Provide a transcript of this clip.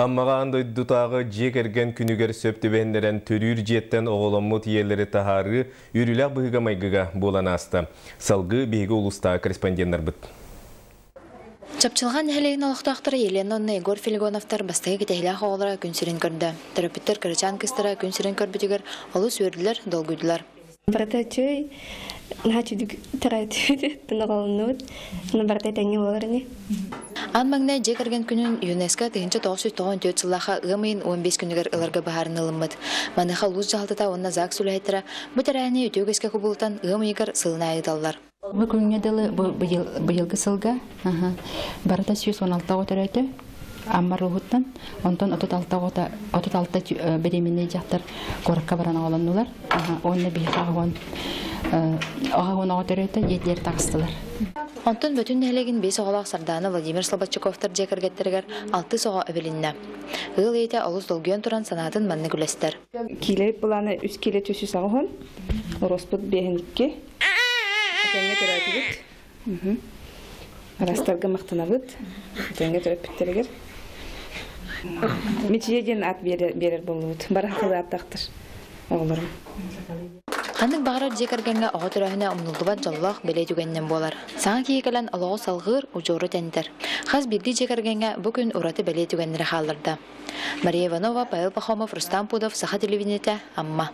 Аммаҕа аан дойдутааҕы дьиэ кэргэн күнүгэр сөп түбэһиннэрэн төрүүр дьиэттэн оҕоломмут ийэлэри таһаарыы үөрүүлээх быһыыга-майгыга буолан ааста. Салгыы биһиги улуустааҕы корреспонденнарбыт. Чапчылҕан нэһилиэгин олохтоохторо Елена уонна Егор Филигоновтар бастакы кэтэһиилээх оҕолоро күн сирин көрдө. Төрөппүттэр кырачаан кыыстара күн сирин көрбүтүгэр олус үөрдүлэр, долгуйдулар. Барыта үчүгэй, наһаа үчүгэй төрөөтүбүт, оҕолоннубут. Барыта этэҥҥэ буолар ини. Аан маҥнай дьиэ кэргэн күнүн ЮНЕСКО 1994 сыллаахха ыам ыйын 15 күнүгэр ыларга быһаарыныы ылыммыт. Маныаха улуус дьаһалтата уонна ЗАГС үлэһиттэрэ бу тэрээһини үтүө үгэскэ кубулутан ыам ыйыгар сылын аайы ыыталлар. Бу күҥҥэ дылы бу быйыл, быйылгы сылга барыта 116 оҕо төрөөтө. Аммар ууһуттан. Онтон 36 оҕото 36 беременный дьахтар куоракка баран оҕолоннулар. Уонна биһиэхэ 10 оҕо төрөөтө, дьиэтигэр таҕыстылар. Онтон Бөтүн нэһилиэгин биэс оҕолоох Сардаана Владимир Слободчиковтар дьиэ кэргэттэригэр алтыс оҕо эбилиннэ. Ыал ийэтэ олус долгуйан туран санаатын маннык үлэстэр. Киилэбит былаана үс киилэ түс аҕыһын, ороспут биэһин икки. Этэҥҥэ төрөөтүбүт. Арастарга махтанабыт. Этэҥҥэ төрөппүттэригэр. Мичийэ диэн аат биэрэр буоллубут. Бары хахылы ааттаахтар оҕолорум. Ханнык баҕарар дьиэ кэргэҥҥэ оҕо төрөөһүнэ умнуллубат дьоллоох бэлиэ түгэнинэн буолар. Саҥа киһи кэлэн олоҕу салҕыыр, удьуору тэнитэр. Хас биирдии дьиэ кэргэҥҥэ бу күн ураты бэлиэ түгэннэри хаалларда. Мария Иванова, Павел Пахомов, Рустам Пудов, Саха телевидениетэ, Амма.